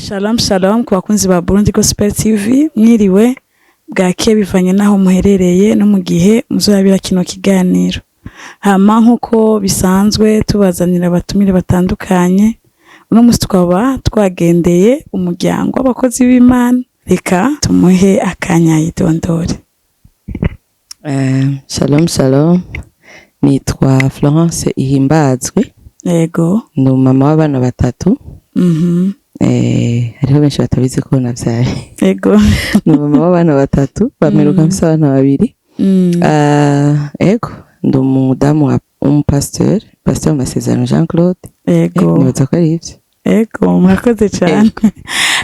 Shalom shalom ku bakunzi ba Burundi Gospel TV, mwiriwe bwake bivanye naho muherereye no mu gihe muzorabira kino kiganiro. Hama nk'uko bisanzwe tubazanira abatumire batandukanye, uno musi tukaba twagendeye umuryango w'abakozi b'Imana. Reka tumuhe akanya yidondore. Shalom shalom, nitwa Florence Ihimbazwe. Ndi umumama w'abana batatu. Hariho benshi batabizi ko navyaye. Ni umumama w'abana batatu, bameruka mfise abana babiri. Ego, ndi umudamu w'umupasiteri, pasiteri Masezerano Jean Claude. Nibaza ko ari ivyo. Ego, murakoze cyane.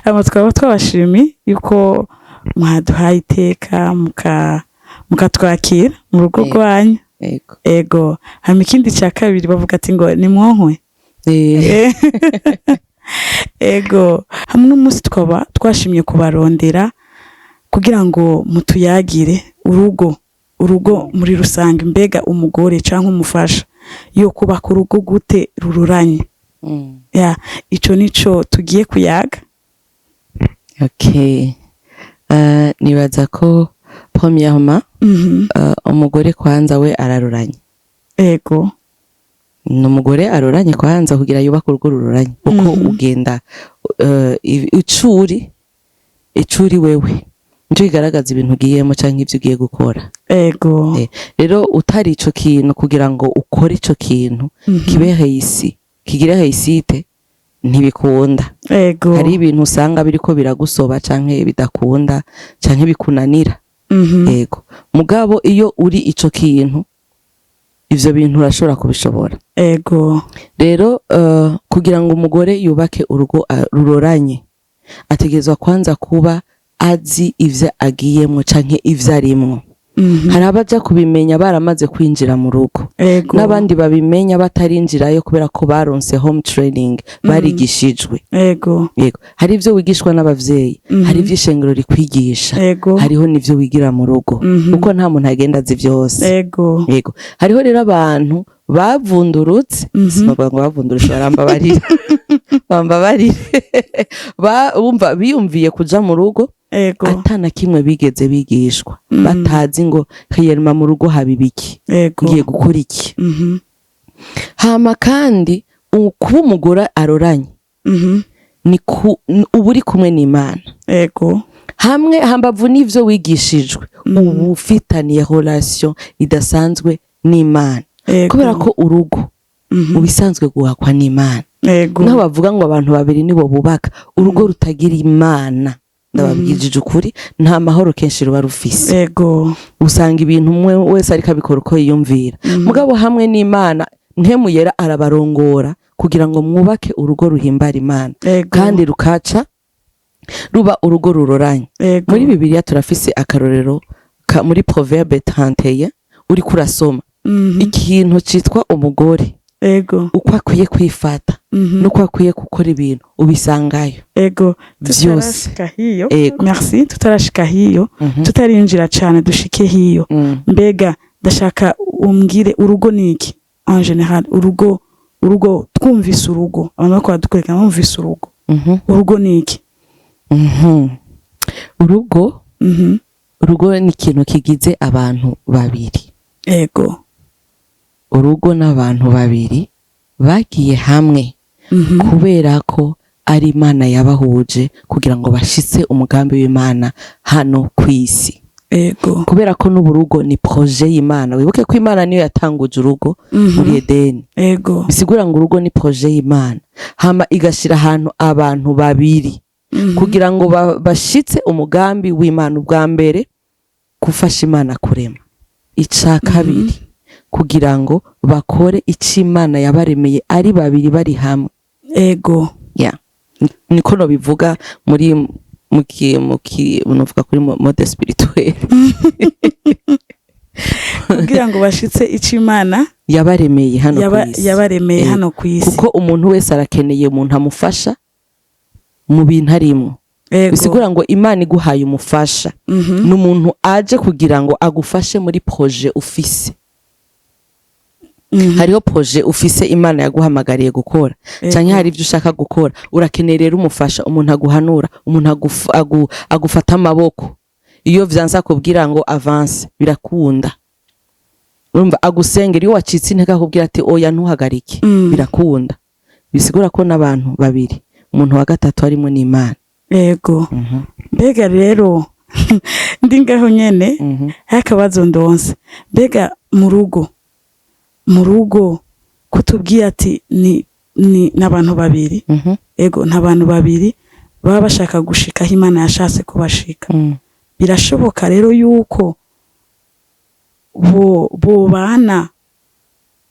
Hama twaba twabashimiye yuko mwaduhaye iteka mukatwakira mu rugo rwanyu. Ego. Ego. Hama ikindi cya kabiri bavuga ati ngo nimwonkwe. Ego, hamwe n'umunsi twaba twashimye kubarondera kugira ngo mutuyagire urugo, urugo muri rusange. Mbega umugore cyangwa umufasha yo kubaka urugo gute rururanye? Ya, ico nico tugiye kuyaga. Okay. Nibaza ko premièrement, umugore kwanza we araruranye. Ni umugore aroranye kwanza kugira yubake urugo ruroranye, kuko ugenda icuri icuri wewe nico kigaragaza ibintu ugiyemo canke ivyo ugiye gukora. Rero utari ico kintu kugira ngo ukore ico kintu kibe réussi, kigire réussite, ntibikunda. Hari ibintu usanga biriko biragusoba canke bidakunda canke bikunanira. Ego, mugabo iyo uri ico kintu, ivyo bintu urashobora kubishobora. Rero kugira ngo umugore yubake urugo ruroranye, ategerezwa kwanza kuba azi ivyo agiyemwo canke ivyo arimwo. Hari abaja kubimenya baramaze kwinjira mu rugo, n'abandi babimenya batarinjirayo kubera ko baronse home training, barigishijwe. Yego, hari ivyo wigishwa n'abavyeyi, hari ivyo ishengero rikwigisha, hariho n'ivyo wigira mu rugo, kuko nta muntu agenda azi vyose. Yego, hariho rero abantu bavundurutse, sinovuga ngo bavundurutse, barambabarira, bambabarire, bumva biyumviye kuja mu rugo atana kimwe bigeze bigishwa, batazi ngo réellement mu rugo haba ibiki, ngiye gukora iki. Hama kandi kuba umugore aroranye ni uba uri kumwe n'Imana, hamwe hambavu n'ivyo wigishijwe, uba ufitaniye relation idasanzwe n'Imana, kubera ko urugo mu bisanzwe guhakwa n'Imana. Naho bavuga ngo abantu babiri nibo bubaka urugo, rutagira Imana, ndababwije ukuri, nta mahoro kenshi ruba rufise. Usanga ibintu umwe wese ariko abikora uko yiyumvira. Mugabo hamwe n'Imana, Mpwemu Yera arabarongora kugira ngo mwubake urugo ruhimbara Imana, kandi rukaca ruba urugo ruroranye. Muri Bibiliya turafise akarorero muri Proverbe 31, uriko urasoma ikintu citwa umugore, uko akwiye kwifata n'uko akwiye gukora ibintu, ubisangayo vyose. Tutarashika hiyo. Merci, tutarashika hiyo, tutarinjira cane dushike hiyo. Mbega ndashaka umbwire, urugo ni iki en général? Urugo, urugo, twumvise urugo, abantu bariko baradukurikirana bumvise urugo, urugo ni iki? Urugo, urugo ni ikintu kigize abantu babiri. Urugo n'abantu babiri bagiye hamwe kubera ko ari Imana yabahuje kugira ngo bashitse umugambi w'Imana hano ku isi. Kubera ko n'uburugo ni projet y'Imana. Wibuke ko Imana niyo yatanguje urugo muri Edeni. Bisigura ngo urugo ni projet y'Imana, hama igashira ahantu abantu babiri kugira ngo bashitse umugambi w'Imana. Ubwa mbere, gufasha Imana kurema. Ica kabiri, kugira ngo bakore ico Imana yabaremeye ari babiri bari hamwe. Yeah. Niko nobivuga muri muki novuga kuri mode spirituel. Kugira ngo bashitse ico Imana yabaremeye hano kw'isi. Yabaremeye hano kw'isi. Kuko umuntu wese arakeneye umuntu amufasha mu bintu arimwo. Bisigura ngo Imana iguhaye umufasha, ni umuntu aje kugira ngo agufashe muri projet ufise. Hariho projet ufise Imana yaguhamagariye gukora, canke hari ivyo ushaka gukora. Urakeneye rero umufasha, umuntu aguhanura, umuntu agufata amaboko iyo vyanse, akubwira ngo avance, birakunda. Urumva, agusengera iyo wacitse intege, akubwira ati: "Oya, ntuhagarike, birakunda." Bisigura ko n'abantu babiri, umuntu wa gatatu harimo n'Imana. Ego. Mbega rero ndi ngaho nyene, akabazo ndonse: mbega mu rugo kutubwiye ati ni n'abantu babiri, ego, nta bantu babiri baba bashaka gushika aho Imana yashatse kubashika, birashoboka rero yuko bo bobana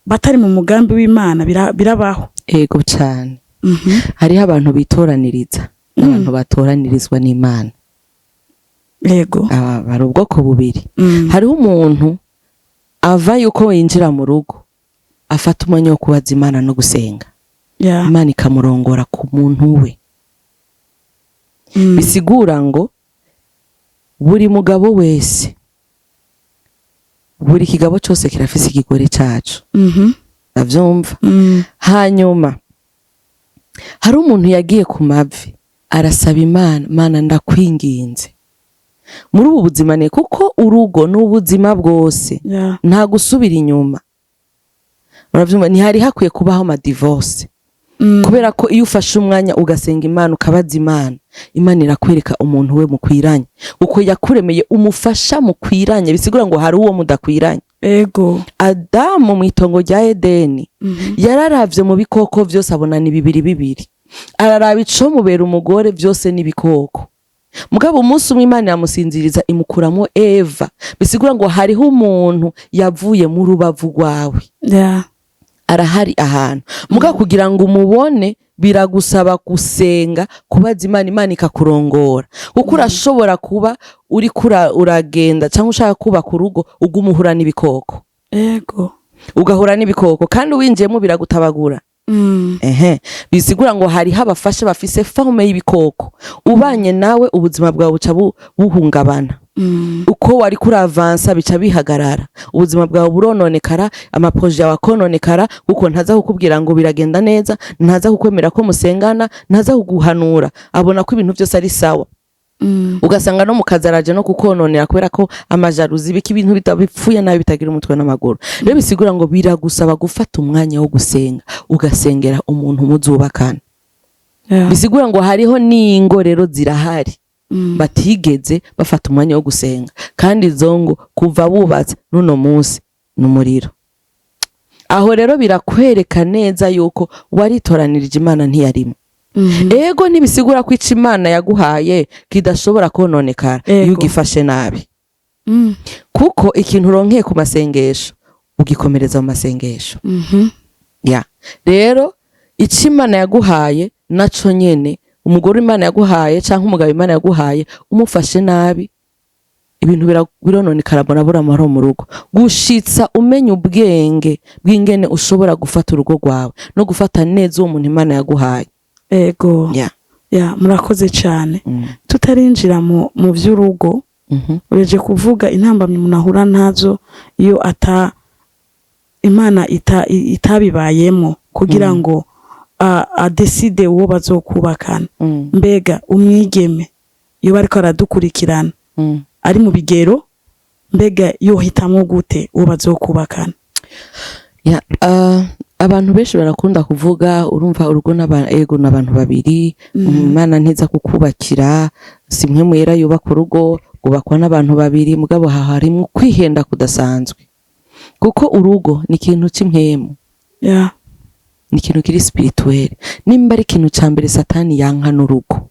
batari mu mugambi w'Imana? Birabaho? Ego cane. Hariho abantu bitoraniriza n'abantu batoranirizwa n'Imana. Aba bari ubwoko bubiri. Hariho umuntu ava yuko yinjira mu rugo afata umwanya wo kubaza Imana no gusenga, Imana ikamurongora ku muntu we. Bisigura ngo buri mugabo wese, buri kigabo cyose kirafise ikigore caco. Ndavyumva. Hanyuma hari umuntu yagiye ku mavi arasaba Imana: "Mana, ndakwinginze muri ubu buzima." Ne kuko urugo ni ubuzima bwose, nta gusubira inyuma. Uravyumva, ntihari hakwiye kubaho amadivorce, kubera ko iyo ufashe umwanya ugasenga Imana, ukabaza Imana, Imana irakwereka umuntu we mukwiranye, uko yakuremeye umufasha mukwiranye. Bisigura ngo hari uwo mudakwiranye. Adamu mu itongo rya Edeni yararavye mu bikoko vyose, abona ni bibiri bibiri, araraba ico mubera umugore, vyose n'ibikoko. Mugabo umunsi umwe Imana iramusinziriza, imukuramo Eva. Bisigura ngo hariho umuntu yavuye mu rubavu rwawe. Arahari ahantu. Mugabo kugira ngo umubone biragusaba gusenga, kubaza Imana, Imana ikakurongora, kuko urashobora kuba uriko uragenda cyangwa ushaka kubaka urugo, uguma uhura n'ibikoko. Ugahura n'ibikoko kandi winjiyemo biragutabagura. Ehe, bisigura ngo hariho abafasha bafise forme y'ibikoko. Ubanye nawe, ubuzima bwawe buca buhungabana. Uko wari kuravansa bica bihagarara, ubuzima bwawe burononekara, amaprojets yawe akononekara, kuko ntaza kukubwira ngo biragenda neza, ntaza kukwemera ko musengana, ntaza kuguhanura, abona ko ibintu byose ari sawa. Ugasanga no mu kazi araje no kukononera, kubera ko amajalousies, bika ibintu bipfuye nabi, bitagira umutwe n'amaguru. Rero bisigura ngo biragusaba gufata umwanya wo gusenga, ugasengera umuntu muzubakana. Bisigura ngo hariho n'ingo rero zirahari batigeze bafata umwanya wo gusenga, kandi izo ngo kuva bubatse n'uno munsi ni umuriro. Aho rero birakwereka neza yuko waritoranirije, Imana ntiyarimo. Ego, ntibisigura ko ico Imana yaguhaye kidashobora kononekara iyo ugifashe nabi, kuko ikintu uronkeye ku masengesho ugikomereza mu masengesho. Ya, rero ico Imana yaguhaye naco nyene, umugore Imana yaguhaye canke umugabo Imana yaguhaye, umufashe nabi, ibintu birononekara, murabura amahoro mu rugo, gushitsa umenya ubwenge bw'ingene ushobora gufata urugo rwawe no gufata neza uwo muntu Imana yaguhaye. Ego. Ya, murakoze cyane. Tutarinjira mu by'urugo, ureje kuvuga intambamyi umuntu ahura nazo iyo ata Imana itabibayemo kugira ngo adécide uwo bazokubakana. Mbega umwigeme iyo bariko aradukurikirana ari mu bigero, mbega yohitamwo gute uwo bazokubakana? Ya, abantu benshi barakunda kuvuga, urumva, urugo ego n'abantu babiri. Imana ntiza kukubakira, si mwe mwera yubaka urugo, rwubakwa n'abantu babiri. Mugabo aha harimwo kwihenda kudasanzwe, kuko urugo ni ikintu c'impwemu, ni ikintu kiri spirituel. Nimba ari ikintu ca mbere Satani yanka n'urugo,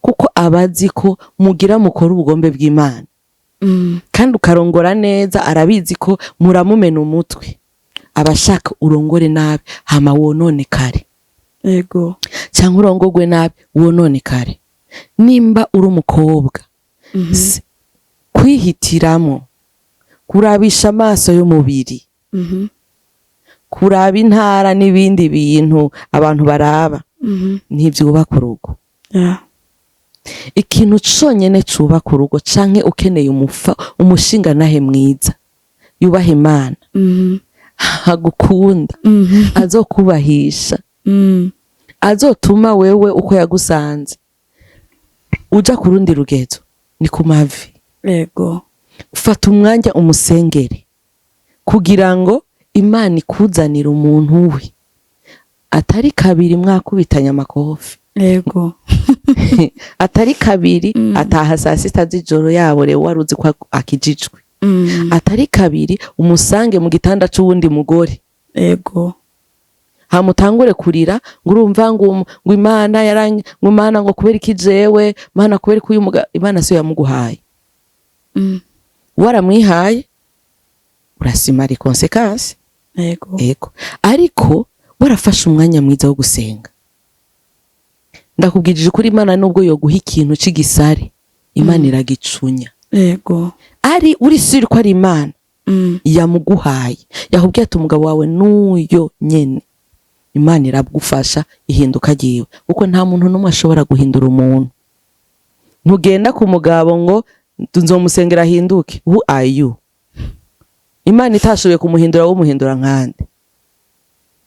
kuko aba azi ko mugira mukora ubugombe bw'Imana, kandi ukarongora neza, arabizi ko muramumena umutwe. Aba ashaka urongore nabi, hama wonone kare, cyangwa urongogwe nabi, wonone kare. Nimba uri umukobwa, kwihitiramo kurabisha amaso y'umubiri, kuraba intara n'ibindi bintu abantu baraba, ntivyubaka urugo. Ikintu conyene cubaka urugo, canke ukeneye umushingantahe mwiza yubaha Imana, Agukunda, azokubahisha, azotuma wewe uko yagusanze uja ku rundi rugezo, ni ku mavi. Fata umwanya umusengere kugira ngo Imana ikuzanire umuntu we atari kabiri mwakubitanye amakofi, atari kabiri ataha saa 6 z'ijoro yaborewe, wari uzi ko akijijwe, atari kabiri umusange mu gitanda c'uwundi mugore, hamutangure kurira ngo urumva ngo Imana yaranye, ngo Imana, ngo kubera iki jewe, Mana, kubera ko uyu Imana siyo yamuguhaye. Waramwihaye, urasima les conséquences. Ego, ariko warafashe umwanya mwiza wo gusenga, ndakubwirije ukuri, Imana nubwo yoguha ikintu c'igisare, Imana iragicunya. Ari uri sûr ko ari Imana yamuguhaye, yakubwiye ati umugabo wawe n'uyo nyene, Imana iragufasha ihinduka ryiwe, kuko nta muntu n'umwe ashobora guhindura umuntu. Ntugenda ku mugabo ngo nzomusengera ahinduke. Who are you? Imana itashoboye kumuhindura, wo muhindura nkande?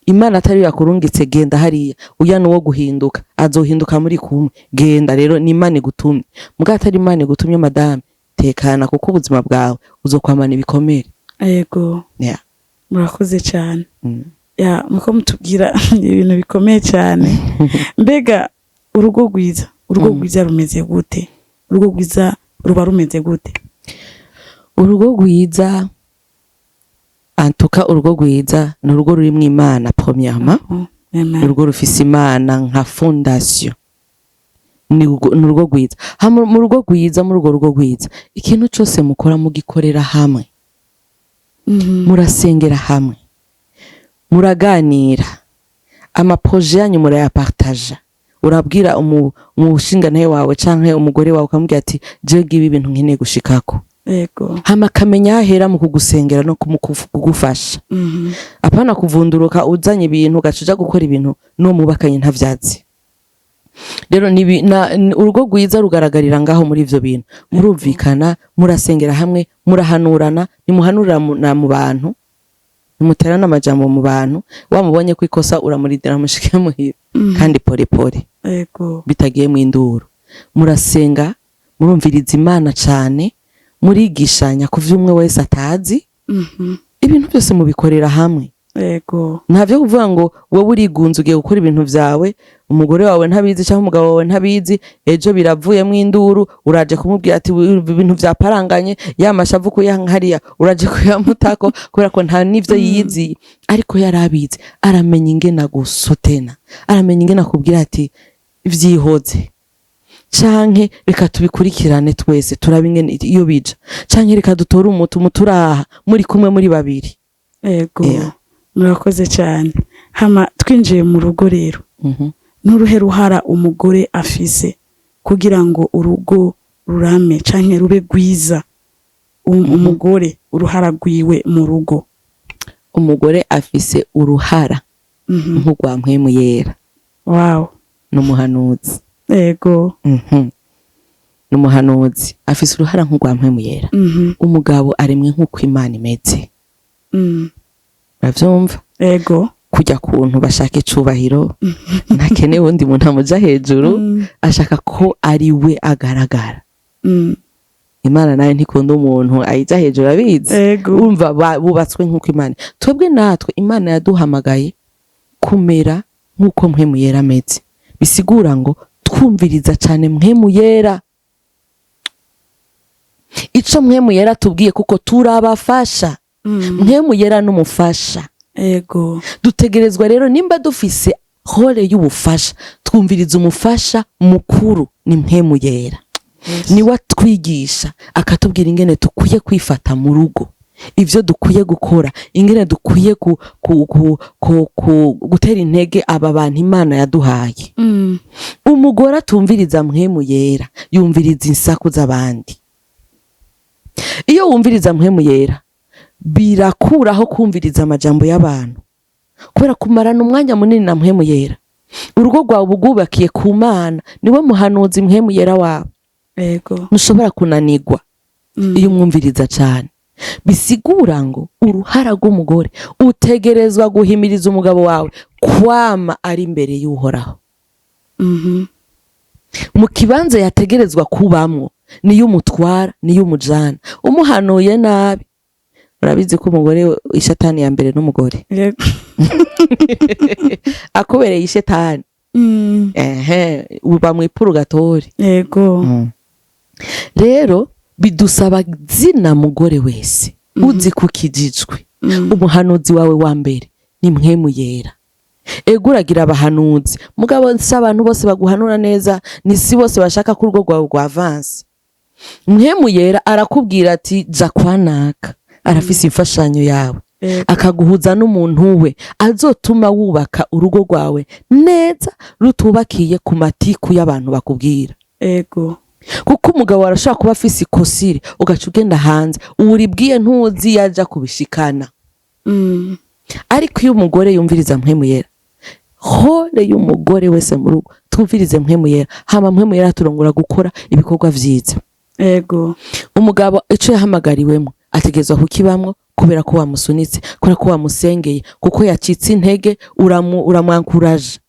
Imana atari yo yakurungitse, genda hariya, uya nuwo guhinduka, azohinduka muri kumwe. Genda rero, ni Imana igutumye. Muga atari Imana igutumye, madame, tekana, kuko ubuzima bwawe uzokwamana ibikomere. Yeah. Murakoze cyane. Ya, muko mutubwira ibintu bikomeye cyane. Mbega urugo rwiza, urugo rwiza rumeze gute? Urugo rwiza ruba rumeze gute? Urugo rwiza, antuka, urugo rwiza ni urugo rurimwo Imana premièrement. Oh, amen. Urugo rufise Imana nka fondation ni urugo rwiza. Hama mu rugo rwiza, muri urwo rugo rwiza, ikintu cose mukora mugikorera hamwe, murasengera hamwe, muraganira, ama projets yanyu murayapartaja. Urabwira umushingantahe wawe canke umugore wawe, ukamubwira ati jewe ngibi ibintu nkeneye gushikako, hama akamenya aho ahera mu kugusengera no kugufasha. Apana kuvunduruka uzanye ibintu, ugaca uja gukora ibintu n'uwo mubakanye ntavyazi. Rero urugo rwiza rugaragarira ngaho muri ivyo bintu: murumvikana, murasengera hamwe, murahanurana, ntimuhanurira mu bantu, ntimuterana amajambo mu bantu. Wamubonye ko ikosa, uramuridira mushike muhira, kandi pole pole, bitagiye mu induru. Murasenga, murumviriza Imana cane, murigishanya ku vy'umwe wese atazi. Ibintu byose mubikorera hamwe. Nta vyo kuvuga ngo wowe urigunze, ugiye gukora ibintu vyawe, umugore wawe ntabizi cyangwa umugabo wawe ntabizi. Ejo biravuyemo induru, uraje kumubwira ati ibintu vyaparanganye, ya mashavu kuyankariya uraje kuyamutako, kubera ko nta n'ivyo yiyiziye. Ariko yarabizi, aramenya ingene agusutena, aramenya ingene akubwira ati vyihoze, canke reka tubikurikirane twese turabe ingene iyo bija, canke reka dutore umuti, umuti uraha muri kumwe muri babiri. Murakoze cyane. Hama twinjiye mu rugo rero, n'uruhe ruhara umugore afise kugira ngo urugo rurame canke rube rwiza? Umugore, uruhara rwiwe mu rugo? Umugore afise uruhara nk'urwa Mpwemu Yera n'umuhanuzi. N'umuhanuzi, afise uruhara nk'urwa Mpwemu Yera. Umugabo aremwe nk'uko Imana imeze. Uravyumva? Ego. Kujya kuntu bashaka icubahiro, ntakeneye uwundi muntu amuja hejuru, ashaka ko ari we agaragara. Imana nayo ntikunda umuntu ayija hejuru, abizi. Urumva, bubatswe nk'uko Imana, twebwe natwe Imana yaduhamagaye kumera nk'uko Mpwemu Yera ameze. Bisigura ngo twumviriza cyane Mpwemu Yera, ico Mpwemu Yera tubwiye, kuko turabafasha. Mpwemu Yera n'umufasha. Dutegerezwa rero, nimba dufise rôle y'ubufasha, twumviriza umufasha mukuru, ni Mpwemu Yera. Niwe atwigisha, akatubwira ingene dukwiye kwifata mu rugo, ivyo dukwiye gukora, ingene dukwiye gutera intege aba bantu Imana yaduhaye. Umugore atumviriza Mpwemu Yera yumviriza insaku z'abandi. Iyo wumviriza Mpwemu Yera, birakuraho kumviriza amajambo y'abantu, kubera kumarana umwanya munini na Mpwemu Yera, urugo rwawe uba rwubakiye ku Mana. Niwe muhanuzi, Mpwemu Yera wawe. Ntushobora kunanigwa iyo umwumviriza cane. Bisigura ngo uruhara rw'umugore, utegerezwa guhimiriza umugabo wawe kwama ari imbere y'Uhoraho mu kibanza yategerezwa kubamwo. Niyo umutwara, niyo umujana, umuhanuye nabi, urabizi ko umugore, ishatani ya mbere n'umugore akubereye ishetani, ehe, uba mw'ipurugatori. Rero bidusaba zina mugore wese uzi ko ukijijwe, umuhanuzi wawe wa mbere ni Mpwemu Yera. Ego, uragira abahanuzi, mugabo si abantu bose baguhanura neza, ni si bose bashaka ko urugo rwawe rw'avance. Mpwemu Yera arakubwira ati: "Ja kwa naka, arafise imfashanyo yawe." Akaguhuza n'umuntu we azotuma wubaka urugo rwawe neza, rutubakiye ku matiku y'abantu bakubwira. Kuko umugabo arashobora kuba afise ikosire, ugaca ugenda hanze, uwuribwiye ntuzi yaja kubishikana. Ariko iyo umugore yumviriza Mpwemu Yera, rôle y'umugore wese mu rugo, twumvirize Mpwemu Yera, hama Mpwemu Yera turongora gukora ibikorwa vyiza. Umugabo ico yahamagariwemo ategerezwa kukibamwo, kubera ko wamusunitse, kubera ko wamusengeye, kuko yacitse intege, uramwankuraje,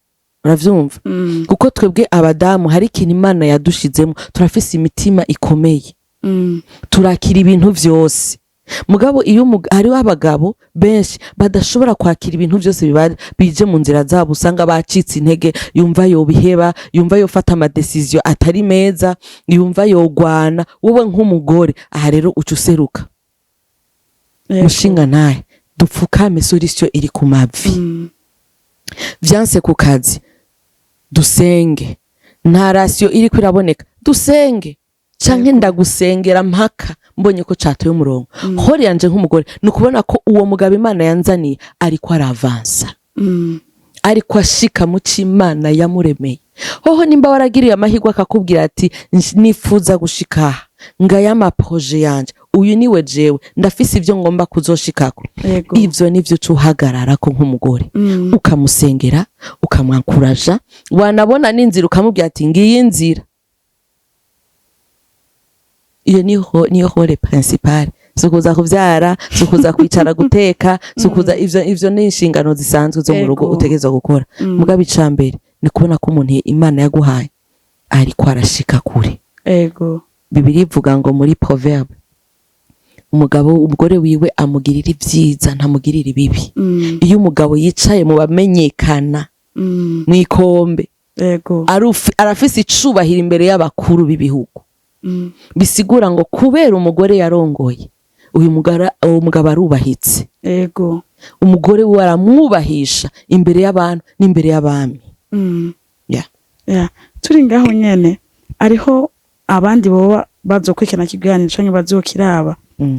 uravyumva? Kuko twebwe abadamu hari ikintu Imana yadushizemo, turafise imitima ikomeye, turakira ibintu vyose. Mugabo iyo hariho abagabo benshi badashobora kwakira ibintu vyose biba bije mu nzira zabo, usanga bacitse intege, yumva yobiheba, yumva yofata ama décisions atari meza, yumva yogwana. Wowe nk'umugore aha rero uca useruka. Mushinga ntahe, dupfukame, solution iri ku mavi. Vyanse ku kazi, dusenge. Nta ration iriko iraboneka, dusenge, canke ndagusengera mpaka mbonye ko catoye umurongo. Rôle yanje nk'umugore ni ukubona ko uwo mugabo Imana yanzaniye ariko aravansa, ariko ashika mu c'Imana yamuremeye. Hoho nimba waragiriye amahirwe akakubwira ati: "Nifuza gushika aha, ngaya ama projets yanje, uyu niwe jewe, ndafise ivyo ngomba kuzoshikako." Ivyo nivyo uca uhagararako nk'umugore, ukamusengera, ukamwankuraja, wanabona n'inzira ukamubwira ati: "Ngiyi inzira." Iyo niyo rôle principale. Si ukuza kuvyara, si ukuza kwicara guteka, si ukuza ivyo ni inshingano zisanzwe zo mu rugo utegerezwa gukora. Mugabo icambere ni kubona ko umuntu Imana yaguhaye ariko arashika kure. Bibiliya ivuga ngo muri Proverbe, umugabo umugore wiwe amugirira ibyiza, ntamugirira ibibi. Iyo umugabo yicaye mu bamenyekana, mw'ikombe, arafise icubahiro imbere y'abakuru b'ibihugu. Bisigura ngo kubera umugore yarongoye uyu mugara, uwo mugabo arubahitse. Umugore we aramwubahisha imbere y'abantu n'imbere y'abami. Yeah. Yeah. Turi ngaho nyene, ariho abandi boba bazokurikirana ikiganiro canke bazokiraba,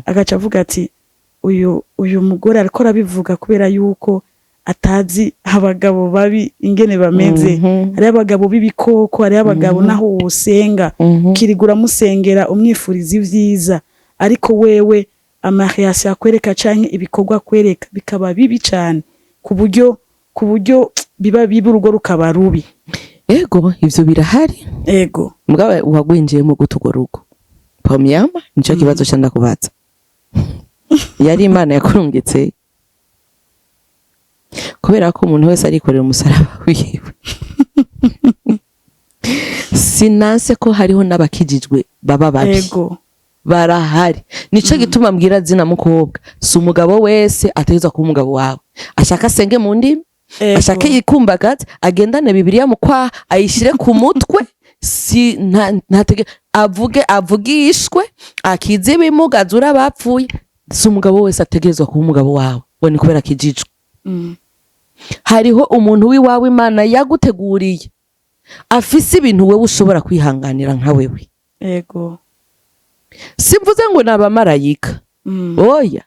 agaca avuga ati: Uyu mugore ariko arabivuga kubera yuko atazi abagabo babi ingene bameze." Hariho abagabo b'ibikoko, hariho abagabo naho wosenga, kirigura uramusengera, umwifuriza ivyiza, ariko wewe ama réactions akwereka canke ibikorwa akwereka bikaba bibi cane, ku buryo biba bibi, urugo rukaba rubi. Ego, ivyo birahari. Mugabo wagwinjiyemo gute urwo rugo? Premièrement, nico kibazo ca ndakubaza. Yari Imana yakurungitse? Kubera ko umuntu wese arikorera umusaraba wiwe. Sinanse ko hariho n'abakijijwe baba babi. Barahari. Nico gituma mbwira zina mukobwa, si umugabo wese ategerezwa kuba umugabo wawe. Ashaka asenge mu ndimi, ashake yikumbagaze, agendane Bibiliya mu kwaha, ayishire ku mutwe, si ntatege, avuge, avugishwe, akize ibimuga, azure abapfuye. Si umugabo wese ategerezwa kuba umugabo wawe ngo ni kubera akijijwe. Hariho umuntu w'iwawe Imana yaguteguriye, afise ibintu wewe ushobora kwihanganira nka wewe. Simvuze ngo ni abamarayika. Oya,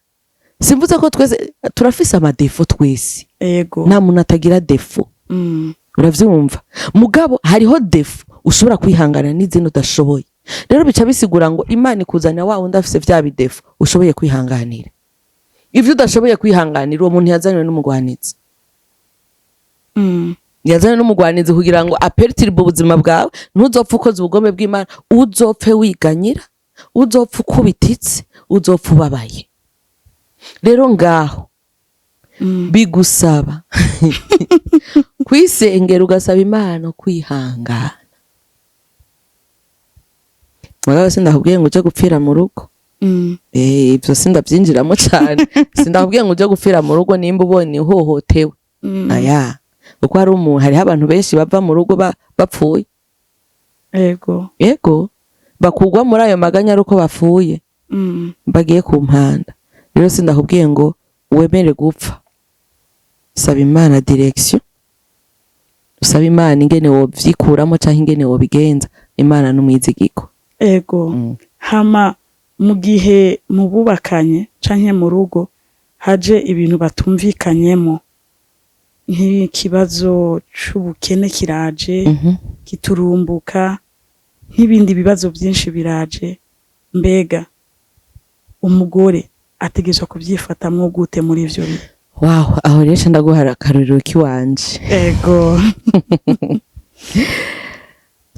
simvuze ko twese turafise ama défauts, twese. Nta muntu atagira défaut. Uravyumva? Mugabo hariho défaut ushobora kwihangana n'izindi udashoboye. Rero bica bisigura ngo Imana ikuzanira wa wundi afise vya bi défauts ushoboye kwihanganira. Ivyo udashoboye kwihanganira, uwo muntu yazanywe n'umugwanizi. Yazanywe n'umugwanizi kugira ngo aperturbe ubuzima bwawe, ntuzopfe ukoze ubugome bw'Imana, uzopfe wiganyira, uzopfe ukubititse, uzopfe ubabaye. Rero ngaho bigusaba kwisengera, ugasaba Imana kwihangana. Mugabo sindakubwiye ngo uje gupfira mu rugo. Ivyo sindavyinjiramo cane. Sindakubwiye ngo uje gupfira mu rugo nimba ubonye uhohotewe. Aya, kuko hari umuntu, hariho abantu benshi bava mu rugo bapfuye. Yego, bakugwa muri ayo maganya ari uko bapfuye, bagiye ku mpanda. Rero sindakubwiye ngo wemere gupfa. Saba Imana direction, usaba Imana ingene wovyikuramo canke ingene wobigenza. Imana n'umwizigiko. Hama mu gihe mububakanye canke mu rugo haje ibintu batumvikanyemo, nk'ikibazo c'ubukene kiraje kiturumbuka, nk'ibindi bibazo byinshi biraje, mbega umugore ategerezwa kubyifatamwo gute muri ivyo bihe? Wow, aho rero ndaguhara akarorero kiwanje.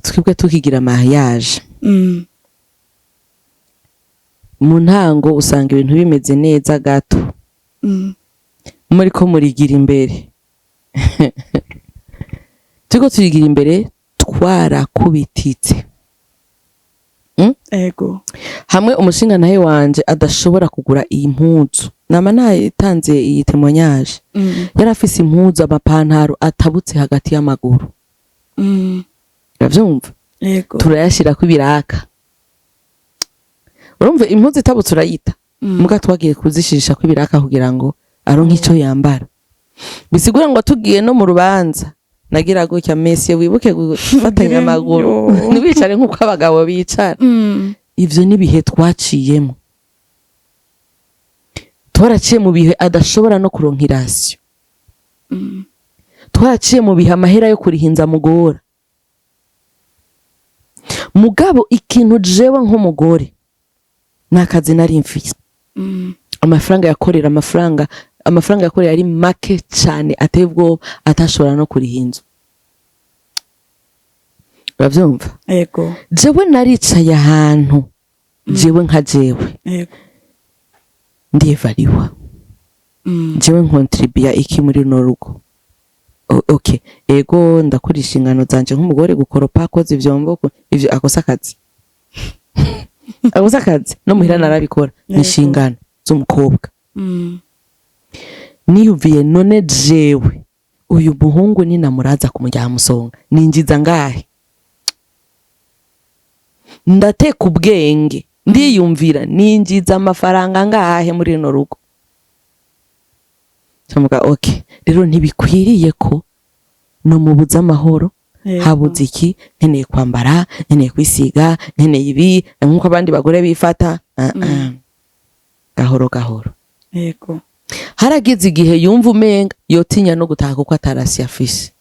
Twebwe tukigira mariage, mu ntango usanga ibintu bimeze neza gato, muriko murigira imbere. Turiko turigira imbere, twarakubititse. Hamwe umushingantahe wanje adashobora kugura iyi mpuzu, nama natanze iyi témoignage, yari afise impuzu, amapantaro atabutse hagati y'amaguru. Uravyumva? Ego. Turayashirako ibiraka. Urumva impuzu itabutse urayita. Muga twagiye kuzishirishako ibiraka kugira ngo aronke ico yambara. Bisigura ngo tugiye no mu rubanza, nagira gutya: "Monsieur, wibuke gufatanya amaguru, Yo. ntiwicare nk'uko abagabo bicara." Ivyo n'ibihe twaciyemo. Twaraciye mu bihe adashobora no kuronka i ration. Twaraciye mu bihe amahera yo kuriha inzu amugora. Mugabo ikintu jewe nk'umugore, ni akazi nari mfise. Amafaranga yakorera, amafaranga yakorera yari make cane ateye ubwoba, atashobora no kuriha inzu. Uravyumva? Ego. Jewe naricaye ahantu, jewe nka jewe, ndivariwa. Jewe nkontribuya iki muri runo rugo? Okay, ego, ndakora inshingano zanje nk'umugore: gukoropa, koza ivyombo, ivyo akosa akazi, akosa akazi no muhira narabikora, ni inshingano z'umukobwa. Niyumviye: none jewe uyu muhungu ninamuraza kumujya musonga, ninjiza ngahe? Ndateka ubwenge, ndiyumvira: ninjiza amafaranga ngahe muri runo rugo? Ndavuga: okay, rero ntibikwiriye ko nomubuza amahoro. Habuze iki? Nkeneye kwambara, nkeneye kwisiga, nkeneye ibi nk'uko abandi bagore bifata. Ah, ah. Gahoro gahoro. Harageze igihe yumva umenga yotinya no gutaha kuko atarasi afise.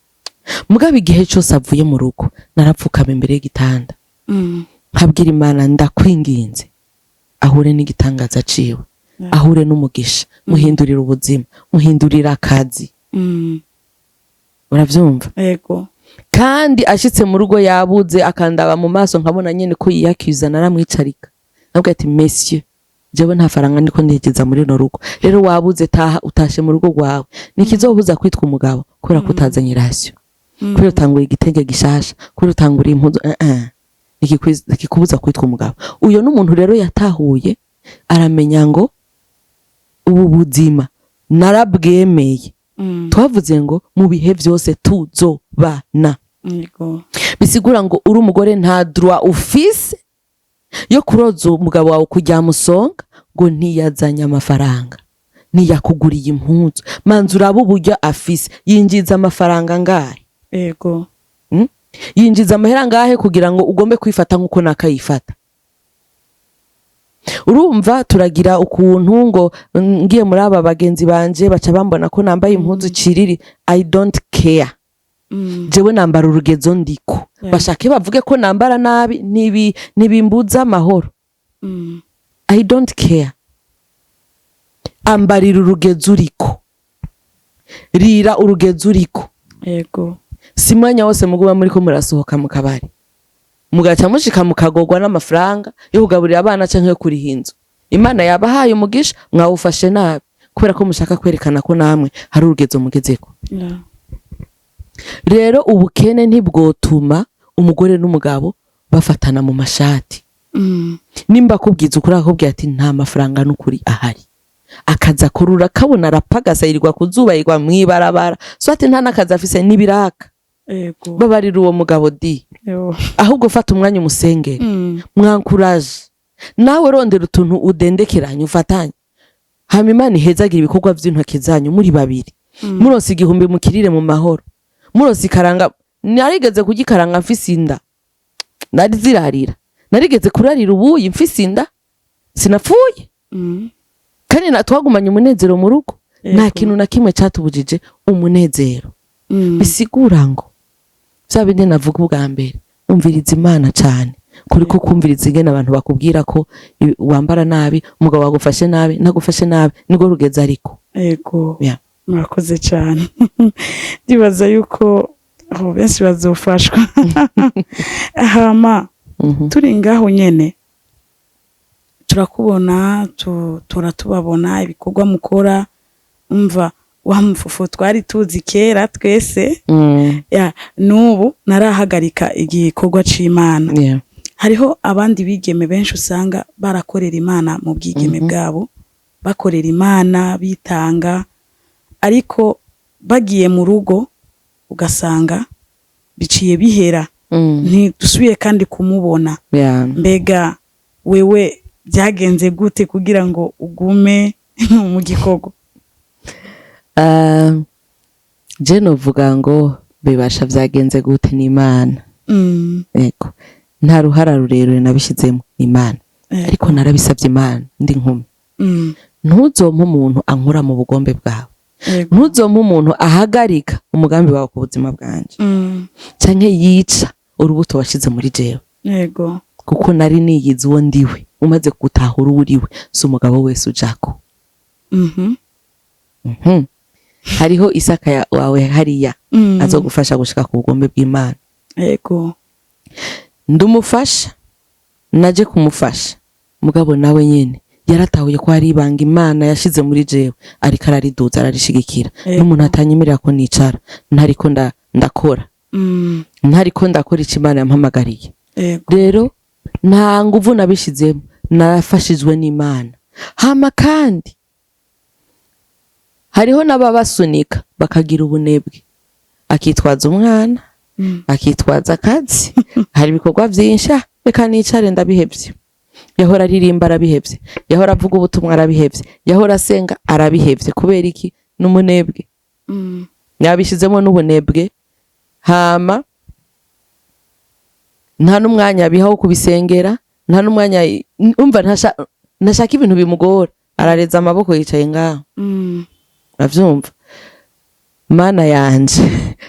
Mugabo igihe cose avuye mu rugo, narapfukama imbere y'igitanda, nkabwira Imana: "Ndakwinginze, ahure n'igitangaza ciwe, ahure n'umugisha, muhindurira ubuzima, muhindurira akazi." Uravyumva? Ego. Kandi ashitse mu rugo yabuze, akandaba mu maso, nkabona nyene ko yiyakiza, naramwicarika nabwo ati: "Monsieur, jewe nta faranga ndiko ndegeza muri runo rugo. Rero wabuze, taha, utashe mu rugo rwawe. Nikizobuza kwitwa umugabo kubera ko utazanye ration, kubera utangura igitenge gishasha, kubera utangura impuzu, eh eh, nikikubuza kwitwa umugabo." Uyo n'umuntu rero yatahuye, aramenya ngo ubu buzima narabwemeye. Twavuze ngo mu bihe byose tuzobana. Bisigura ngo uri umugore, nta droit ufise yo kuroza umugabo wawe kujya musonga ngo ntiyazanye amafaranga, ntiyakuguriye impuzu. Manza urabe uburyo afise, yinjiza amafaranga ngahe? Yinjiza amahera ngahe kugira ngo ugombe kwifata nk'uko nakayifata? Urumva turagira ukuntu ngo ngiye muri aba bagenzi banje, baca bambona ko nambaye impuzu ciriri. I don't care. Jewe nambara urugezo ndiko. Bashake bavuge ko nambara nabi, ntibimbuza amahoro. I don't care. Ambarira urugezo uriko, rira urugezo uriko. Si mwanya wose muguba muriko murasohoka mu kabari, mugaca mushika mukagorwa n'amafaranga yo kugaburira abana canke yo kuriha inzu. Imana yabahaye umugisha, mwawufashe nabi. Kubera ko mushaka kwerekana ko namwe hari urugezo mugezeko. Rero ubukene ntibwotuma umugore n'umugabo bafatana mu mashati. Nimba akubwiza ukuri, akakubwira ati nta mafaranga n'ukuri ahari, akaza kurura kabona arapagasa, yirirwa kuzuba, yirirwa mw'ibarabara, so ati nta n'akazi afise n'ibiraka. Babarira uwo mugabo di. Ahubwo fata umwanya umusengere, mwankuraje nawe, rondera utuntu udendekeranye, ufatanye, hama Imana ihezagira ibikorwa vy'intoke zanyu muri babiri. Muronse 1000 mukirire mu mahoro, muronse ikaranga. Narigeze kurya ikaranga mfise inda, nari zirarira, narigeze kurarira ubuyi mfise inda, sinapfuye. Kandi na twagumanye umunezero mu rugo, nta kintu na kimwe catubujije umunezero. Bisigura ngo vya bindi navuga ubwa mbere, umviriza Imana cane kuri ko kumviriza ingene abantu bakubwira ko wambara nabi, umugabo wagufashe nabi, ntagufashe nabi, nirwo rugeze ariko. Yeah. Murakoze cyane. Ndibaza yuko aho benshi bazofashwa. Hama turi ngaho nyene, turakubona, turatubabona ibikorwa mukora. Umva, wa mufufu twari tuzi kera twese, ya n'ubu narahagarika igikorwa c'Imana. Hariho abandi bigeme benshi usanga barakorera Imana mu bwigeme bwabo, bakorera Imana bitanga, ariko bagiye mu rugo ugasanga biciye bihera, ntidusubiye kandi kumubona. Mbega wewe byagenze gute kugira ngo ugume mu gikorwa? Je novuga ngo bibasha vyagenze gute n'Imana. Yego, nta ruhara rurerure nabishizemo, Imana. Ariko narabisabye Imana ndi nkumi: ntuzompe umuntu ankura mu bugombe bwawe, ntuzompe umuntu ahagarika umugambi wawe ku buzima bwanje, canke yica urubuto washize muri jewe, kuko nari niyizi uwo ndiwe. Umaze gutahura uwo uriwe, si umugabo wese ujako. Hariho Isaka wawe hariya azogufasha gushika ku bugombe bw'Imana. Ndumufasha, naje kumufasha, mugabo nawe nyene yaratahuye ko hari ibanga Imana yashize muri jewe, ariko arariduza, ararishigikira. N'umuntu atanyemerera ko nicara ntariko ndakora, ntariko ndakora ico Imana yampamagariye. Rero nta nguvu nabishizemo, narafashijwe n'Imana. Hama kandi hariho n'ababasunika bakagira ubunebwe, akitwaza umwana, akitwaza akazi, hari ibikorwa vyinshi, "Ah, reka nicare ndabihevye." Yahora aririmba arabihevye, yahora avuga ubutumwa arabihevye, yahora asenga arabihevye. Kubera iki? N'umunebwe. Yabishizemo n'ubunebwe, hama nta n'umwanya abiha wo kubisengera, nta n'umwanya. Umva, ntashaka ibintu bimugora, arareza amaboko yicaye ngaho. Uravyumva? Mana yanje,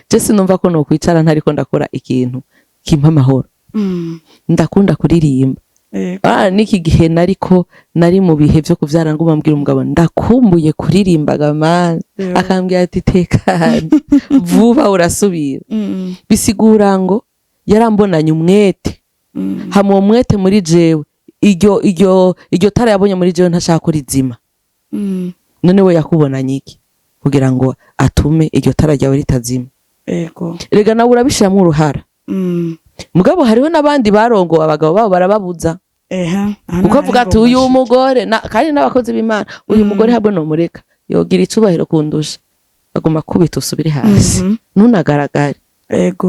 je sinumva ko nokwicara ntariko ndakora ikintu kimpa amahoro. Ndakunda kuririmba. Ah, n'iki gihe nariko nari mu bihe vyo kuvyara, nguma mbwira umugabo ndakumbuye kuririmbaga mana. Akambwira ati tekana, vuba urasubira. Bisigura ngo yarambonanye umwete, hama uwo mwete muri jewe, iryo tara yabonye muri jewe, ntashaka ko rizima. None we yakubonanye iki kugira ngo atume iryo tara ryawe ritazima? Rega nawe urabishiramwo uruhara. Mugabo hariho n'abandi barongowe, abagabo babo barababuza, Eha, aha kuko avuga ati naho uyu ngomba. mugore kandi n'abakozi b'Imana, uyu mugore habwo nomureka yogira icubahiro kundusha, aguma kubita usubire hasi, ntunagaragare.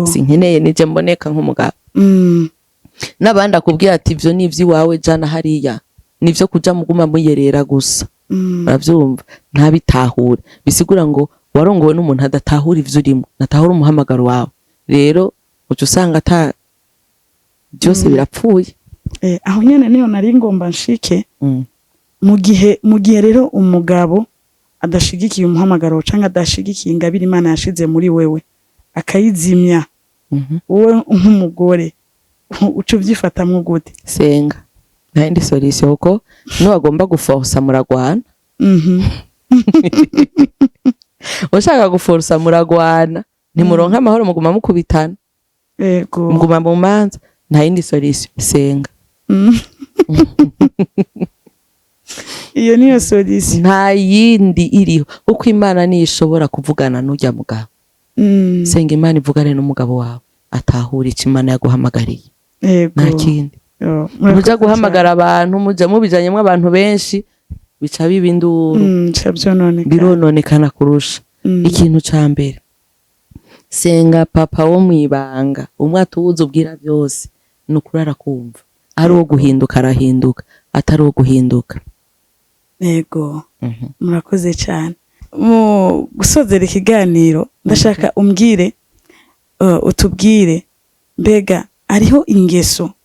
Sinkeneye nije mboneka nk'umugabo. N'abandi akubwira ati ivyo ni ivy'iwawe, jana hariya, nivyo kuja muguma muyerera gusa. Uravyumva? Ntabitahure. Bisigura ngo warongowe n'umuntu adatahura ivyo urimo, ntatahura umuhamagaro wawe. Rero uca usanga ata byose birapfuye. Aho nyene niyo nari ngomba nshike. Mu gihe rero umugabo adashigikiye umuhamagaro canke adashigikiye ingabire Imana yashize muri wewe, akayizimya, wowe nk'umugore uca uvyifatamwo gute? Senga, nta yindi solution, kuko niwagomba guforsa muragwana. Ushaka guforsa muragwana, ntimuronka amahoro, muguma mukubitana, muguma mu manza. Nta yindi solution, senga. Iyo niyo solution. Nta yindi iriho, kuko Imana niyo ishobora kuvugana n'ujya mugabo. Senga Imana ivugane n'umugabo wawe, atahura icyo Imana yaguhamagariye. Nta kindi. Yo, muja murakoze. Guhamagara abantu, muja mubijanyemwo abantu benshi, bica biba induru. Bica vyononekara. Birononekana kurusha. Ikintu ca mbere, senga Papa wo mwibanga, umwe atuzi ubwira byose, ni ukuri arakumva. Ari uwo guhinduka arahinduka, atari uwo guhinduka. Yego. Murakoze cyane. Mu gusozera ikiganiro, ndashaka umbwire, utubwire, mbega hariho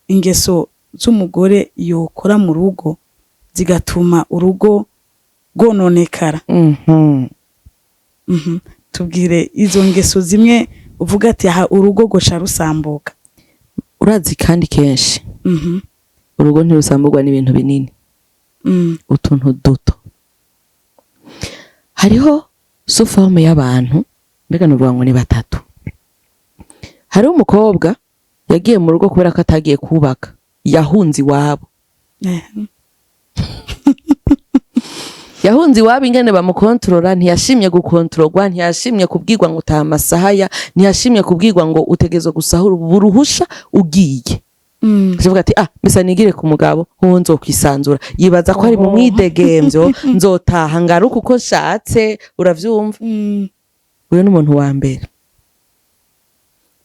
ingeso z'umugore yokora mu rugo zigatuma urugo rwononekara? Tubwire izo ngeso zimwe uvuga ati aha urugo goca rusambuka. Urazi, kandi kenshi urugo ntirusamburwa n'ibintu binini, utuntu duto. Hariho sous-forme y'abantu, mbega nuvuga ngo ni batatu. Hariho umukobwa yagiye mu rugo kubera ko atagiye kubaka, yahunze iwabo. Yahunze iwabo ingene bamukontorora, ntiyashimye gukontororwa, ntiyashimye kubwirwa ngo utaha amasaha ya, ntiyashimye kubwirwa ngo utegerezwa gusahura uruhusha ugiye. Akavuga ati: "Ah, mbese nigire ku mugabo, hoho nzokwisanzura." Yibaza ko ari mu mwidegemvyo, nzotaha ngaruka uko nshatse, uravyumva? Uyu ni umuntu wa mbere.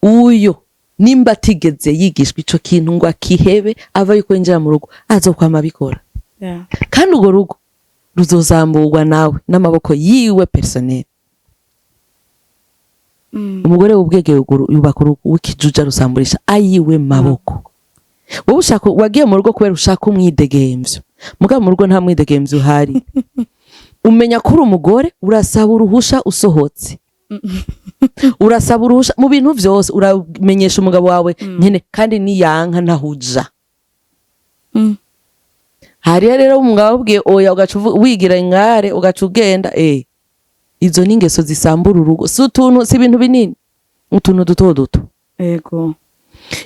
Uyo nimba atigeze yigishwa ico kintu ngo akihebe, ava yuko yinjira mu rugo azokwama abikora. Kandi urwo rugo ruzozamburwa nawe n'amaboko yiwe personnel. Umugore w'ubwenge yubaka urugo, w'ikijuja rusamburisha ayiwe maboko. Wowe ushaka, wagiye mu rugo kubera ushaka umwidegemvyo, mugabo mu rugo nta mwidegemvyo uhari. Umenya ko uri umugore, urasaba uruhusha usohotse, urasaba uruhusha mu bintu vyose, uramenyesha umugabo wawe nyene, kandi niyanka ntahuja. Hariya rero umugabo abwiye oya, ugaca wigira ingare, ugaca ugenda. Izo ni ingeso zisambura urugo, si utuntu, si ibintu binini, utuntu duto duto.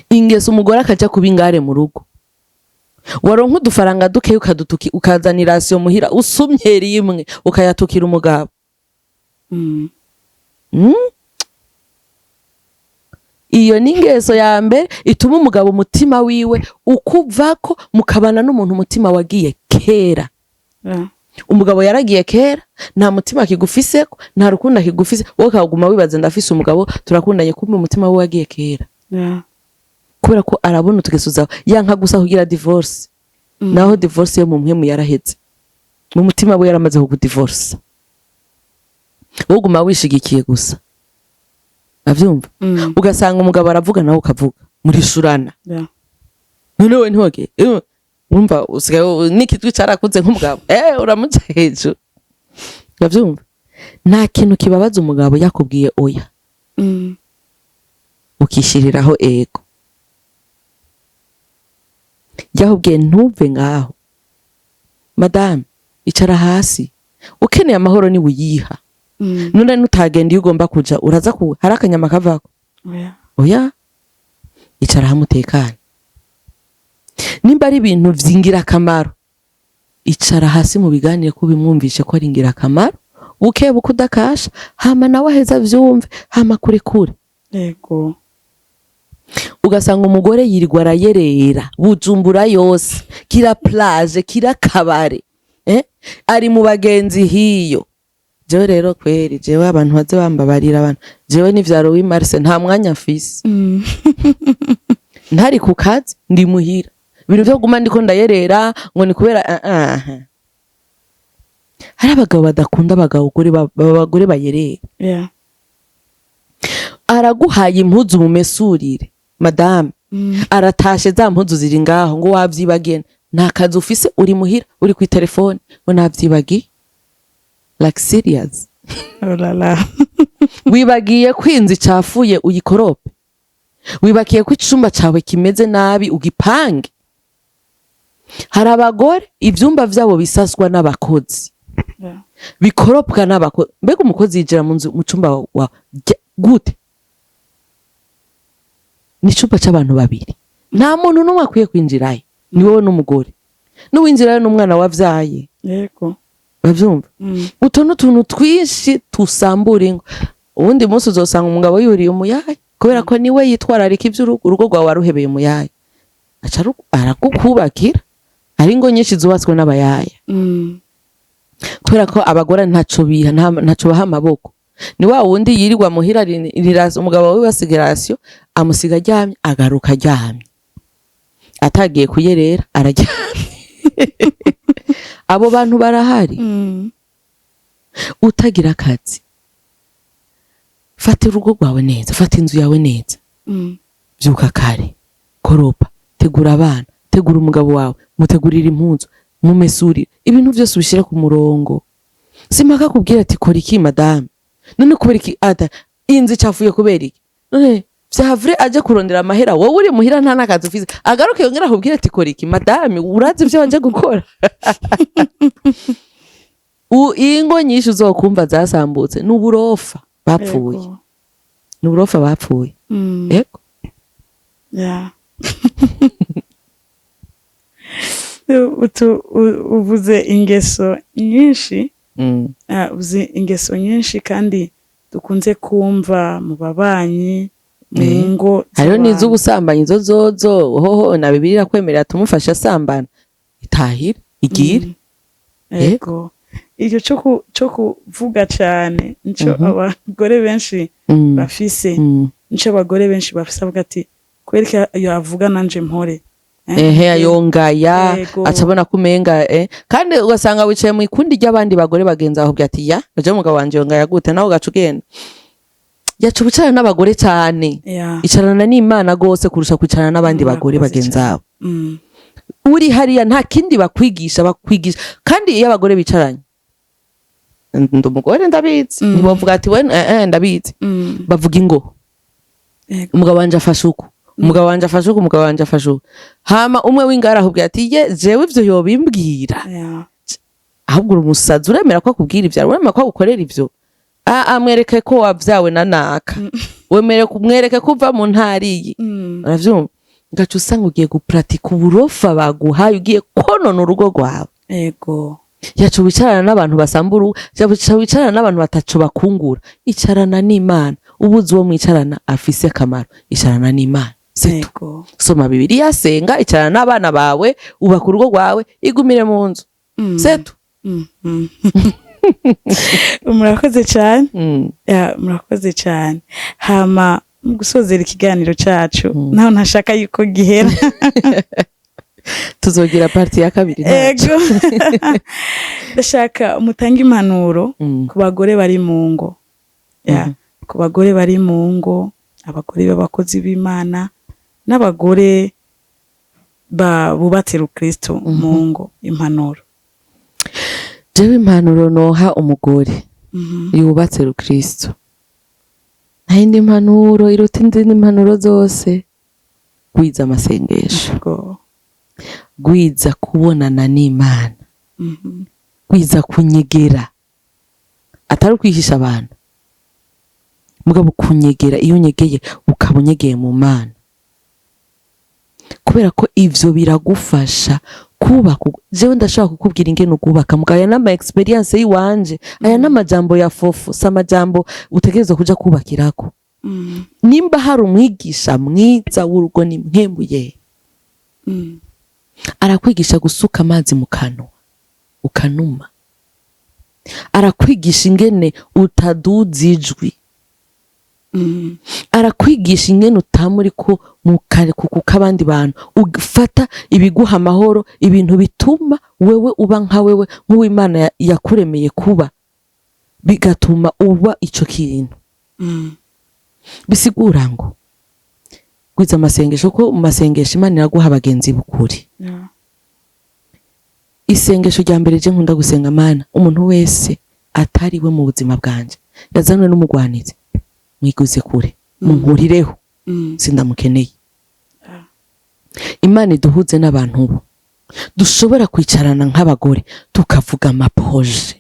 Ingeso umugore akaja kuba ingare mu rugo, waronka udufaranga dukeya ukadutuki, ukazana irasiyo muhira, usumye rimwe ukayatukira umugabo. Iyo ni ingeso ya mbere ituma umugabo umutima wiwe ukuvako, mukabana n'umuntu umutima wagiye kera. Umugabo yaragiye kera, nta mutima akigufiseko, nta rukundo akigufise. Wowe ukaguma wibaza: "Ndafise umugabo, turakundanye." Kumbe umutima we wagiye kera. Kubera ko arabona utugeso zawe, yanka gusa kugira divorce. Naho divorce yo mu mpwemu yaraheze, mu mutima we yaramaze kukudivorce, wowe uguma wishigikiye gusa, avyumva? Ugasanga umugabo aravuga, nawe ukavuga, murishurana. None we ntiwoge, wumva usigaye n'ikitwi carakuze nk'umugabo, uramuca hejuru, uravyumva? Nta kintu kibabaza umugabo yakubwiye oya, ukishiriraho ego. Yakubwiye ntuve ngaho, madame, icara hasi, ukeneye amahoro ni uyiha. None nutagenda iyo ugomba kuja, uraza ku hari akanyama kavako? Oya. Oya, icara hamwe utekane. Nimba ari ibintu vy'ingirakamaro, icara hasi mu biganire, ko bimwumvishe ko ari ingirakamaro, buke buke, udakasha, hama nawe aheza avyumve, hama kure kure. Ugasanga umugore yirirwa arayerera Bujumbura yose, kira plage, kira kabare, eh? Ari mu bagenzi hiyo. Jewe rero kweri, jewe abantu baze bambabarira, abantu, jewe n'ivyaro w'imarse nta mwanya mfise. Ntari ku kazi, ndi muhira. Ibintu vyo kuguma ndiko ndayerera ngo ni kubera hari abagabo badakunda abagore bayerera. Araguhaye impuzu mumesurire, madame. Aratashe, za mpuzu ziri ngaho, ngo wavyibagiye. Nta kazi ufise, uri muhira, uri kwi telefone, ngo navyibagiye. Like, serious? Oh la la. Wibagiye ko inzu icafuye uyikorope? Wibagiye ko icumba cawe kimeze nabi ugipange? Hari abagore ivyumba vyabo bisaswa n'abakozi, bikoropwa n'abakozi. Mbega umukozi yinjira mu nzu, mu cumba wa gute? Ni icumba c'abantu babiri, nta muntu n'umwe akwiye kwinjirayo, ni wowe n'umugore. N'uwinjirayo n'umwana wavyaye. Uravyumva? Utu n'utuntu twinshi tusambura ingo. Uwundi munsi uzosanga umugabo yuriye umuyaye kubera ko niwe yitwararika ivy'urugo. Urugo rwawe waruhebeye umuyaye, aca aragukubakira. Hari ingo nyinshi zubatswe n'abayaya kubera ko abagore ntaco biha, ntaco baha amaboko. Ni wa wundi yirirwa muhira, umugabo wiwe asiga ration, amusiga aryamye, agaruka aryamye, atagiye kuyerera, araryamye. Abo bantu barahari. Utagira akazi, fata urugo rwawe neza, fata inzu yawe neza. Vyuka kare, koropa, tegura abana, tegura umugabo wawe, mutegurira impuzu, mumesurire, ibintu vyose ubishire ku murongo. Simpaka kubwira ati: "Kora iki, madame." None kubera iki ata inzu icafuye? Kubera iki? None vya vrai aje kurondera amahera, wowe uri muhira nta n'akazi ufise, agaruke yongera akubwire ati: "Kora iki, madame." Urazi ivyo wanje gukora? Ingo nyinshi uzokumva zasambutse ni uburofa bapfuye. Ni uburofa bapfuye. Yego. Yeah. Uvuze ingeso nyinshi. Uvuze ingeso nyinshi kandi dukunze kumva mu babanyi, mu ngo Hariho z'abantu. N'iz'ubusambanyi, izo zozo hoho na Bibiliya irakwemerera, tumufashe asambana, itahire igire. Yego, icyo cyo kuvuga cyane nico abagore benshi bafise. Nico abagore benshi bafise, avuga ati: "Kubera ko yavuga, nanje mpore." Ehe, ayongaya. Aca abona ko umenga kandi ugasanga wicaye mu ikundi ry'abandi bagore bagenzi aho, ati: "Ya uje umugabo wanje yongaya gute?" Nawe ugaca ugenda yaca ubicarana n'abagore cyane. Icarana n'Imana gose kurusha kwicarana n'abandi bagore Murakoze bagenzi cyane. abo. Uri hariya nta kindi bakwigisha, bakwigisha kandi iyo abagore bicaranye, ndi umugore ndabizi, ntibavuga ati: "We ndabizi." Bavuga ingo. "Umugabo wanje afashe uku, umugabo wanje afashe uku, umugabo wanje afashe uku." Hama umwe w'ingara akubwira ati: "Ye, jewe ivyo yobimbwira?" Ahubwo uri umusazi, uremera ko akubwira ivyo, uremera ko agukorera ivyo? Mwereke ko wavyawe na naka, wemere mwereke ko uva mu ntara iyi. Uravyumva? Ngaca usanga ugiye gupratika uburofa baguhaye, ugiye konona urugo rwawe. Yaca wicarana n'abantu basambura, yaca wicarana n'abantu bataco bakungura. Icarana n'Imana. Ubuze uwo mwicarana afise akamaro, icarana n'Imana. C'est tout. Soma Bibiliya, senga, icarana n'abana bawe, ubaka urugo rwawe, igumire mu nzu. C'est tout. Murakoze cyane. Ya, murakoze cyane. Hama mu gusozera ikiganiro cacu, naho ntashaka yuko gihera. Tuzogira partie ya kabiri, ntaco. Ego, ndashaka mutange impanuro ku bagore bari mu ngo. Ya, ku bagore bari mu ngo, abagore b'abakozi b'Imana n'abagore bubatse rukristo mu ngo, impanuro. Jewe impanuro noha umugore yubatse rukristo, nta yindi mpanuro iruta izindi mpanuro zose: gwiza amasengesho. Gwiza kubonana n'Imana. Gwiza kunyegera, atari ukwihisha abantu, mugabo kunyegera. Iyo unyegeye, ukaba unyegeye mu Mana, kubera ko ivyo biragufasha kubaka. Jewe ndashobora kukubwira ingene ugubaka, mugabo aya n'ama expérience yiwanje, aya n'amajambo ya fofo, si amajambo utegerezwa kuja kubakirako. Nimba hari umwigisha mwiza w'urugo, ni Mpwemu. Arakwigisha gusuka amazi mu kanwa ukanuma, arakwigisha ingene utaduza ijwi, arakwigisha ingene utama ko mu kuko abandi bantu, ufata ibiguha amahoro, ibintu bituma wewe uba nka wewe, nk'uwimana yakuremeye kuba, bigatuma uba ico kintu. Bisigura ngo gwiza amasengesho, ko mu masengesho Imana iraguha abagenzi b'ukuri. Isengesho rya mbere je nkunda gusenga: "Mana, umuntu wese atari we mu buzima bwanje, yazanwe n'umugwanizi, mwiguze kure, munkurireho, sindamukeneye." Imana iduhuze n'abantu bo dushobora kwicarana nk'abagore, tukavuga ama projets,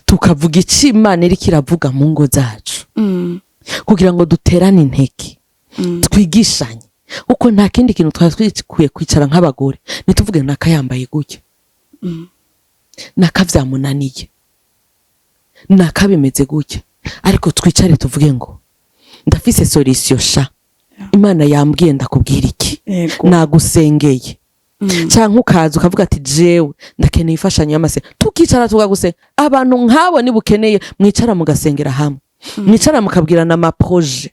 tukavuga icyo Imana iriko iravuga mu ngo zacu, kugira ngo duterane intege, twigishanye. Kuko nta kindi kintu twari twikwiye kwicara nk'abagore ntituvuge naka yambaye gutya, naka vyamunaniye, naka bimeze gutya, ariko twicare tuvuge ngo ndafise solution sha. Imana yambwiye ndakubwira iki, nagusengeye. Canke ukaza ukavuga ati jewe ndakeneye imfashanyo y'amase, tukicara tukagusenga. Abantu nk'abo nibukeneye mwicara mugasengera hamwe, mwicara mukabwirana ama projets.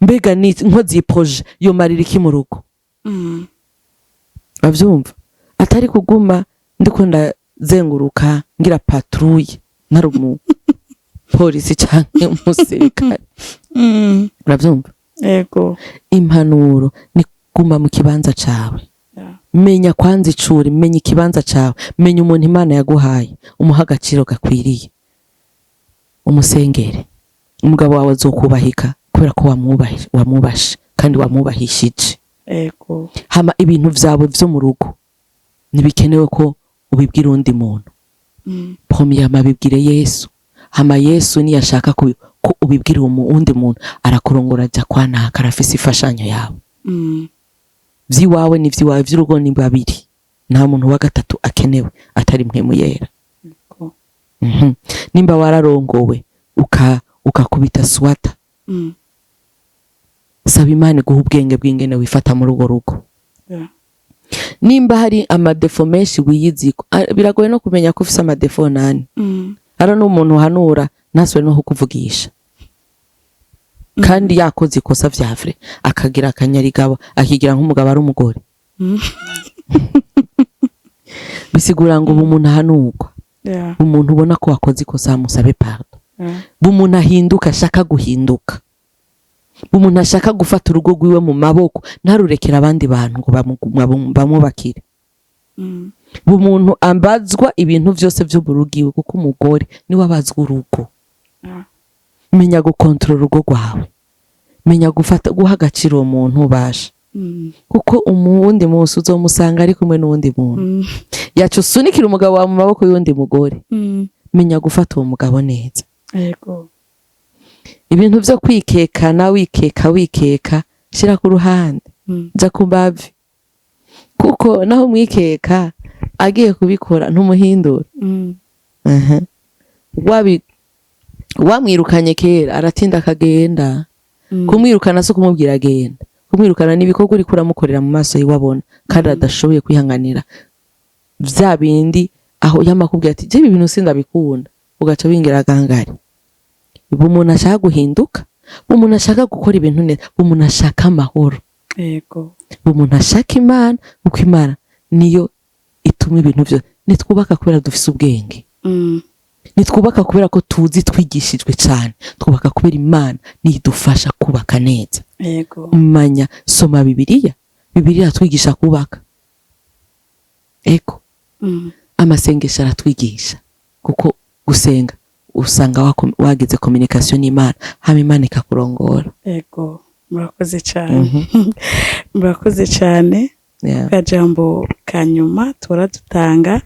Mbega ni nkozi iyi projet yomarira iki mu rugo? Bavyumva atari kuguma ndiko ndazenguruka ngira patrouille, ntari umu polisi canke umusirikare. Uravyumva? Ego. Impanuro ni guma mu kibanza cawe. Menya kwanza icuri, menya ikibanza cawe, menya umuntu Imana yaguhaye, umuha agaciro gakwiriye, umusengere. Umugabo wawe azokubahika kubera ko wamwubashe kandi wamwubahishije. Hama ibintu vyawe vyo mu rugo ntibikenewe ko ubibwira uwundi muntu. Premièrement bibwire Yesu. Hama Yesu niyashaka ko ubibwira uwundi muntu, arakurongora aja kwa naka, arafise imfashanyo yawe. Vy'iwawe ni vy'iwawe, vy'urugo ni babiri, nta muntu wa gatatu akenewe atari Mpwemu Yera. Nimba wararongowe ukakubita swata, saba Imana iguha ubwenge bw'ingene wifata muri urwo rugo. Nimba hari ama défauts menshi wiyiziko, biragoye no kumenya ko ufise ama défauts nani. Haro n'umuntu uhanura ntasubire no kukuvugisha kandi yakoze ikosa vya vrai, akagira akanyarigabo, akigira nk'umugabo ari umugore. Bisigura ngo ubu umuntu ahanurwa, umuntu ubona ko wakoze ikosa amusabe pardon. Umuntu ahinduka, ashaka guhinduka, umuntu ashaka gufata urugo rwiwe mu maboko, ntarurekere abandi bantu ngo bamwubakire. Umuntu ambazwa ibintu vyose vyo mu rugo iwe, kuko umugore niwe abazwa urugo. Menya gukontorora urugo rwawe, menya gufata, guha agaciro uwo muntu ubasha, kuko umuwundi munsi uzomusanga ari kumwe n'uwundi muntu. Yaca usunikira umugabo wawe mu maboko y'uwundi mugore. Menya gufata uwo mugabo neza. Ibintu vyo kwikekana, wikeka wikeka, shira ku ruhande. Ja ku mbavi, kuko naho umwikeka agiye kubikora ntumuhindura. Wabi wamwirukanye kera, aratinda akagenda. Kumwirukana si ukumubwira agenda. Kumwirukana ni ibikorwa uriko uramukorera mu maso yiwe abona kandi adashoboye kwihanganira vya bindi, aho yamakubwira ati je ibi bintu sindabikunda, ugaca wingira gangari. Ubu umuntu ashaka guhinduka, umuntu ashaka gukora ibintu neza, umuntu ashaka amahoro, umuntu ashaka Imana, kuko Imana niyo ituma ibintu vyose. Nitwubaka kubera dufise ubwenge, nitwubaka kubera ko tuzi, twigishijwe cyane, twubaka kubera Imana niyo idufasha kubaka neza. Manya, soma Bibiliya. Bibiliya iratwigisha kubaka. Ego. Amasengesho aratwigisha, kuko gusenga usanga wagize communication n'Imana, hama Imana ikakurongora. Ego, murakoze cyane, murakoze cyane. Akajambo ka nyuma tora dutanga,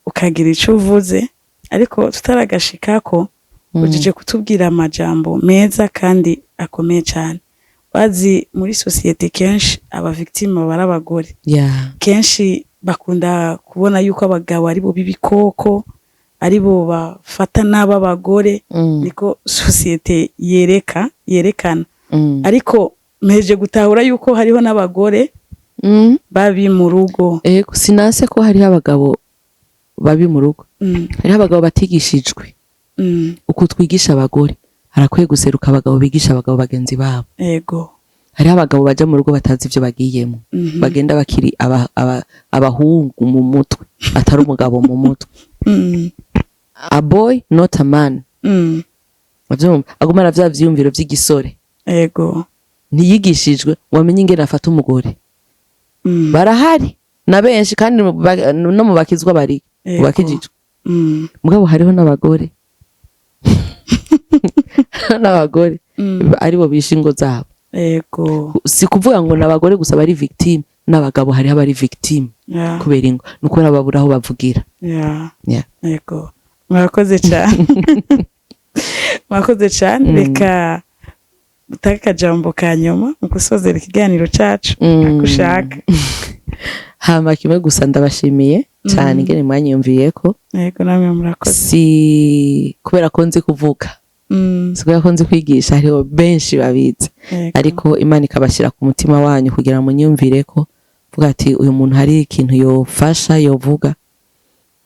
ukagira icyo uvuze, ariko tutaragashikako, ujije kutubwira amajambo meza kandi akomeye cyane. Bazi muri société kenshi aba victime baba ari abagore. Kenshi bakunda kubona yuko abagabo ari bo b'ibikoko, ari bo bafata nabi abagore. Niko société yerekana. Ariko mpeje gutahura yuko hariho n'abagore babi mu rugo. Ego, sinanse ko hariho abagabo babi mu rugo. Hariho abagabo batigishijwe uko twigisha abagore. Harakwiye guseruka abagabo bigisha abagabo bagenzi babo. Hariho abagabo baja mu rugo batazi ivyo bagiyemo, bagenda bakiri abahungu mu mutwe, atari umugabo mu mutwe. A boy, not a man. Uravyumva? Agumana vya vyiyumviro vy'igisore. Ntiyigishijwe ngo amenye ingene afata umugore. Barahari na benshi kandi no mu bakizwa bari mu bakijijwe. Mugabo hariho n'abagore aribo bishe ingo zabo. Si kuvuga ngo ni abagore gusa bari victime, n'abagabo hariho abari victime kubera ingo, ni ukubera babura aho bavugira. Ego, murakoze cyane, murakoze cyane. Reka. Utange akajambo ka nyuma mu gusozera ikiganiro cacu, akushaka. Hama kimwe gusa, ndabashimiye cyane ingene mwanyiyumviyeko. Yego, namwe murakoze. Si kubera ko nzi kuvuga, si kubera ko nzi kwigisha, hariho benshi babizi, ariko Imana ikabashyira ku mutima wanyu kugira ngo munyumvire ko vuga ati uyu muntu hari ikintu yofasha, yovuga.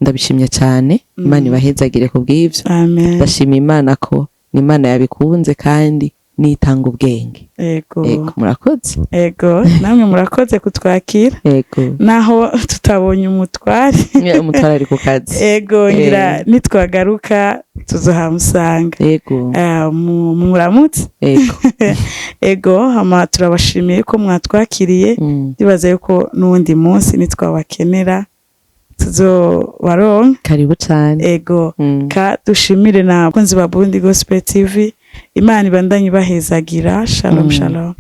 Ndabishimye cyane. Imana ibahezagire ku bw'ibyo. Amen. Ndashima Imana ko ni Imana yabikunze kandi nitanga ubwenge. Ego, murakoze. Ego, namwe murakoze kutwakira. Naho tutabonye umutware. Umutware ari ku kazi. Ego, ngira nitwagaruka tuzohamusanga. Muramutse. Ego. Ego, hama turabashimiye ko mwatwakiriye. Ndibaza yuko n'uwundi munsi nitwabakenera tuzobaronka. Karibu cyane. Ego. Ka dushimire na bakunzi ba Burundi Gospel TV. Imana ibandanye ibahezagira. Shalom. Shalom.